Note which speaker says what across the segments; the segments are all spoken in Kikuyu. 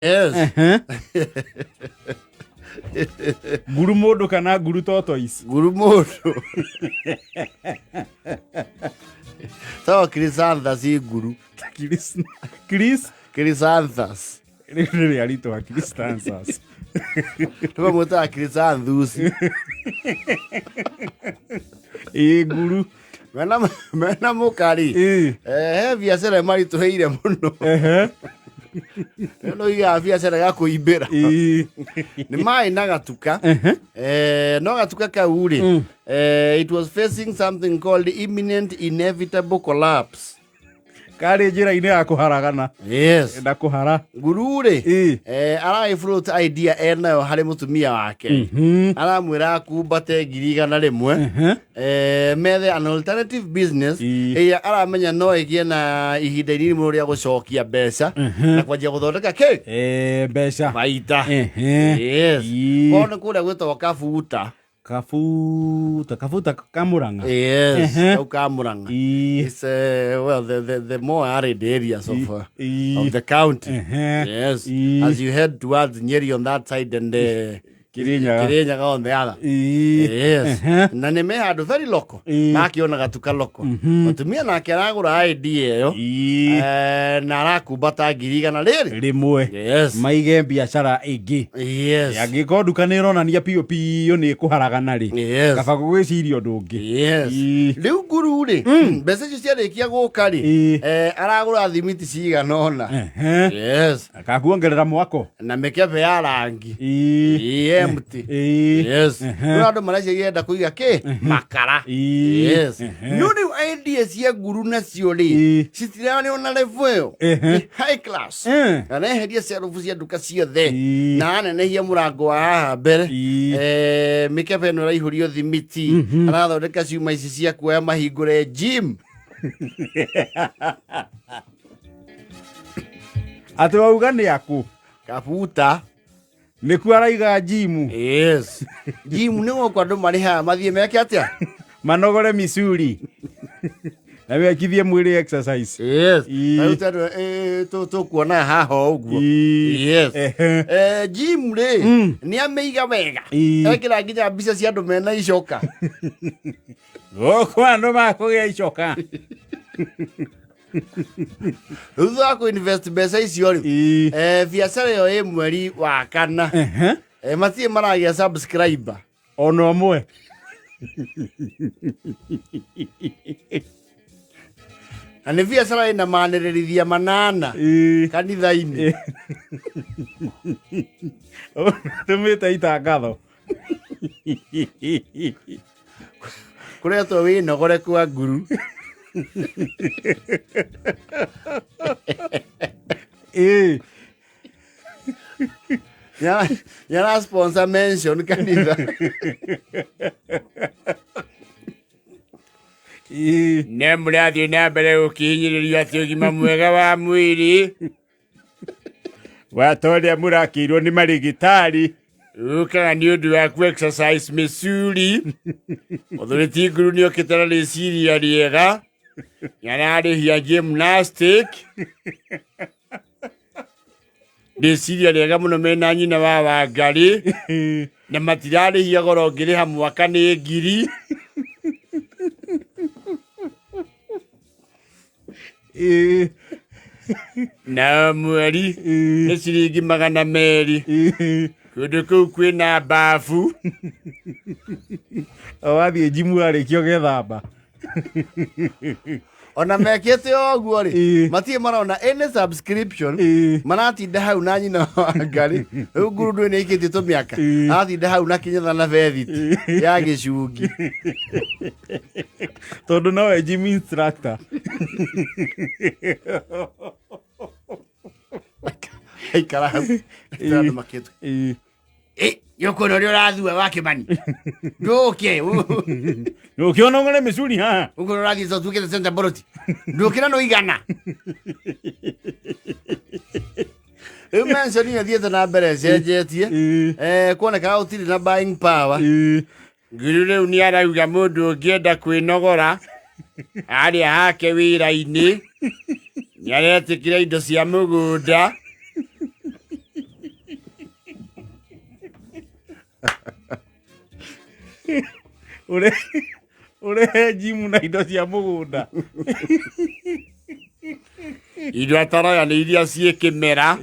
Speaker 1: Yes.
Speaker 2: Ehe. Nguru mũndũ kana nguru tortoise?
Speaker 1: Nguru mũndũ. Sawa Chrysanthus i nguru.
Speaker 2: Chris Chris
Speaker 1: Chrysanthus.
Speaker 2: Rĩu nĩ rĩa ritwa Chrysanthus.
Speaker 1: Tũkamwĩtaga Chrysanthus.
Speaker 2: Ĩ nguru.
Speaker 1: Mena mũkari.
Speaker 2: Ĩ.
Speaker 1: Eh, he biacara ĩmaritũhĩire mũno.
Speaker 2: Ehe.
Speaker 1: No iga biacara ya kũimbĩra.
Speaker 2: Ĩ.
Speaker 1: Nĩ maĩ na gatuka.
Speaker 2: Ehe.
Speaker 1: Eh, no gatuka kau rĩ, eh, it was facing something called imminent inevitable collapse.
Speaker 2: Karĩ njĩra-inĩ ya kũharagana.
Speaker 1: Yes.
Speaker 2: Na kũhara.
Speaker 1: Nguru rĩ,
Speaker 2: Ĩ.
Speaker 1: eh, aragĩ float idea enayo harĩ mũtumia wake. Aramwĩra akumbate 100,000.
Speaker 2: Ehe.
Speaker 1: Eh, methe an alternative business
Speaker 2: Ĩ.
Speaker 1: ĩrĩa aramenya no ĩgĩe na ihinda inini mũno rĩa gũcokia mbeca na kwanjia gũthondeka kĩ
Speaker 2: Eh, mbeca.
Speaker 1: baita.
Speaker 2: Ehe.
Speaker 1: Yes.
Speaker 2: Ĩ.
Speaker 1: Koguo nĩ kũrĩa gwĩtagwo kabuta.
Speaker 2: Kabuta, kabuta kamurang'a.
Speaker 1: Yes,
Speaker 2: Ehe.
Speaker 1: kau ka Murang'a.
Speaker 2: Ĩ.
Speaker 1: It's well, the more arid areas
Speaker 2: Ĩ.
Speaker 1: of the county.
Speaker 2: Ehe.
Speaker 1: Yes.
Speaker 2: Ĩ.
Speaker 1: As you head towards Nyeri on that side and
Speaker 2: Kirinyaga.
Speaker 1: Kirinyaga on the other.
Speaker 2: Ĩ.
Speaker 1: Yes.
Speaker 2: Ehe.
Speaker 1: Na nĩ me handũ very local.
Speaker 2: Ĩ.
Speaker 1: Makĩona gatuka local. Mũtumia nake aragũra idea ĩyo.
Speaker 2: Ĩ.
Speaker 1: Eh, na arakumbata 100,000 rĩrĩ.
Speaker 2: Rĩmwe.
Speaker 1: Yes.
Speaker 2: Maige biacara ĩngĩ.
Speaker 1: Yes.
Speaker 2: Angĩkorwo nduka nĩ ĩronania biũ biũ nĩ ĩkũharagana rĩ.
Speaker 1: Yes.
Speaker 2: Kaba gũgwĩciria ũndũ ũngĩ.
Speaker 1: Yes.
Speaker 2: Ĩ.
Speaker 1: Rĩu nguru rĩ, mbeca icio ciarĩkia gũka rĩ,
Speaker 2: Ĩ.
Speaker 1: eh, aragũra thimiti cigana ũna.
Speaker 2: Ehe.
Speaker 1: Yes.
Speaker 2: Akakuongerera mwako.
Speaker 1: Na mĩkebe ya rangi.
Speaker 2: Ĩ.
Speaker 1: Ĩ empty.
Speaker 2: Ĩ.
Speaker 1: Yes.
Speaker 2: Ehe.
Speaker 1: Rĩu andũ mareciria enda kũiga kĩ? Makara.
Speaker 2: Ĩ.
Speaker 1: Yes.
Speaker 2: Ehe.
Speaker 1: No rĩu idea cia nguru nacio rĩ,
Speaker 2: Ĩ.
Speaker 1: citirarĩ ona level ĩyo.
Speaker 2: Ehe.
Speaker 1: Nĩ high class.
Speaker 2: Eh.
Speaker 1: Areheria cerubu cia nduka ciothe.
Speaker 2: Ĩ.
Speaker 1: Na anenehia mũrango wa haha mbere.
Speaker 2: Ĩ.
Speaker 1: Eh, mĩkebe ĩno ĩraihũrio thimiti. Arathondeka ciuma ici cia kuoya mahingũre gym.
Speaker 2: Atĩ wauga nĩ akũ?
Speaker 1: Kabuta.
Speaker 2: Nĩkuo araiga njimu.
Speaker 1: Yes. Gym nĩ gũkũ andũ marĩhaga mathiĩ meke atĩa?
Speaker 2: Manogore micuri. Na wekithie mwĩrĩ exercise.
Speaker 1: Yes.
Speaker 2: Ĩ.
Speaker 1: Rĩu tondũ, eh, tũkuona haha o ũguo.
Speaker 2: Ĩ.
Speaker 1: Yes.
Speaker 2: Ehe.
Speaker 1: Eh, gym rĩ, nĩ amĩiga wega.
Speaker 2: Ĩ.
Speaker 1: Ekĩra nginya mbica cia andũ mena icoka.
Speaker 2: Gũkũ andũ makũgĩa icoka.
Speaker 1: Rĩu thutha wa kũ-invest mbeca icio rĩ,
Speaker 2: Ĩ.
Speaker 1: eh, biacara ĩyo ĩ mweri wa kana.
Speaker 2: Ehe.
Speaker 1: Eh, matirĩ maragĩa subscriber.
Speaker 2: Ona ũmwe.
Speaker 1: Na nĩ biacara ĩna manĩrĩrithia manana
Speaker 2: Ĩ.
Speaker 1: kanitha-inĩ.
Speaker 2: Tũmĩte itangatho.
Speaker 1: Kũretwo wĩnogore kwa nguru.
Speaker 2: Ĩ.
Speaker 1: Nyara sponsor mention kanitha.
Speaker 2: Ĩ.
Speaker 1: Nĩ mũrathiĩ na mbere gũkihinyĩrĩrio atĩ ũgima mwega wa mwĩrĩ
Speaker 2: Wata ũrĩa mũrakĩirwo nĩ marĩgĩtarĩ.
Speaker 1: ũkaga nĩ ũndũ wa ku exercise mĩcuri. Mũthuri ti nguru nĩ okĩte na rĩciria rĩega. Nĩararĩhia gymnastic. Rĩciria rĩega mũno mena nyina wa Wangarĩ. Na matirarĩhia goro ũngĩrĩha mwaka nĩ 1,000.
Speaker 2: Ĩ.
Speaker 1: Na mweri nĩ ciringi 200.
Speaker 2: Ĩ.
Speaker 1: Kũndũ kũu kwĩna bafu.
Speaker 2: Wathiĩ njimu warĩkia ũgethamba.
Speaker 1: Ona mekĩte o ũguo rĩ,
Speaker 2: Ĩ.
Speaker 1: matirĩ marona any subscription.
Speaker 2: Ĩ.
Speaker 1: Maratinda hau na nyina wa Ngarĩ. Rĩu nguru ndũĩ nĩ ĩikĩtie tũmĩaka.
Speaker 2: Ĩ.
Speaker 1: Aratinda hau na kĩnyatha na bethiti ya gĩcungi.
Speaker 2: Tondũ nowe gym instructor.
Speaker 1: Aikara hau. Andũ makĩtwo.
Speaker 2: Ĩ.
Speaker 1: Ĩ, nĩũkuona ũrĩa ũrathua wa Kĩmani. Ndũke.
Speaker 2: Ũkĩona ũng'ore mĩcuri haha.
Speaker 1: Ũguo ũrathiĩ ũtuĩkĩte center boroti. Ndũkĩra nĩ igana. Rĩu mention ĩyo ĩthiĩte na mbere ĩcenjetie.
Speaker 2: Ĩ.
Speaker 1: Eh, kuonekaga gũtirĩ na buying power.
Speaker 2: Ĩ.
Speaker 1: Nguru rĩu nĩ arauga mũndũ ũngĩenda kwĩnogora arĩa hake wĩra-inĩ nĩ aretĩkĩra indo cia mũgũnda.
Speaker 2: Ũrehe njimu na indo cia mũgũnda.
Speaker 1: Indo ataroya nĩ iria ciĩ kĩmera.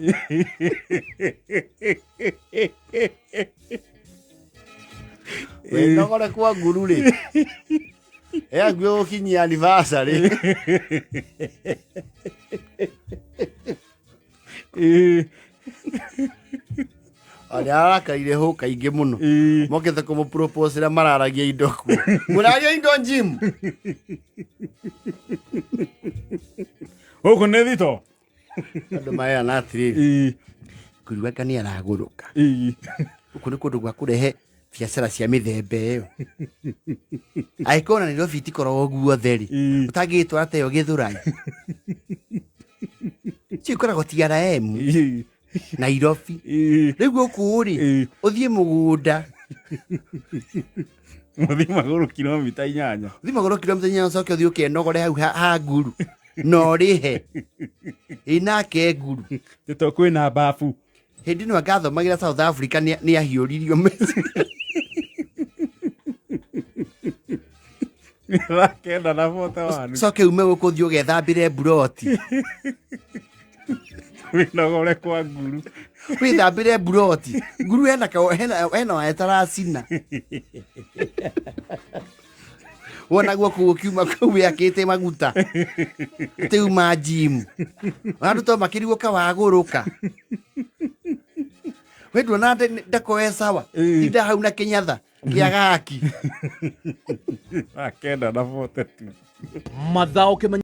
Speaker 1: Wĩnogore kwa nguru rĩ, ĩakuĩ gũkinyia anniversary. Nĩ arakarire hũ kaingĩ mũno. Mokĩte kũmũproposera mararagia indo kuo. Mũraria indo njimu.
Speaker 2: Gũkũ nĩ thito.
Speaker 1: Andũ maheana atĩrĩrĩ, nguru anga nĩ aragũrũka. Gũkũ nĩ kũndũ gwa kũrehe biacara cia mĩthemba ĩyo. Angĩkorwo na Nairobi itikoragwo guothe rĩ, ũtangĩgĩtwara ta ĩyo Gĩthũrai. Icio ikoragwo TRM Nairobi. Rĩu gũkũ rĩ, ũthiĩ mũgũnda.
Speaker 2: Mũthiĩ magũrũ kilomita 8.
Speaker 1: Ũthiĩ magũrũ kilomita 8 ũcoke ũthiĩ ũkenogore hau ha nguru. Na ũrĩhe. Ĩ nake nguru.
Speaker 2: Tĩto kwĩna babu.
Speaker 1: Hĩndĩ ĩno angathomagĩra South Africa nĩ ahiũririo meciria.
Speaker 2: Thaa 9 na 41.
Speaker 1: Coke ume gũkũ ũthiĩ ũgethambĩre mburoti.
Speaker 2: Wĩnogore kwa nguru.
Speaker 1: Wĩthambĩre mburoti. Nguru hena wa etaracina. Wona guoko gũkiuma kũu wĩakĩte maguta. Atĩ uma njimu. Andũ to makĩrigwo ka wagũrũka. We nduona ndakoe sawa. Tinda hau na kĩnyatha kĩa gaki.
Speaker 2: Thaa 9 na 42.
Speaker 3: Mathao kĩmenya.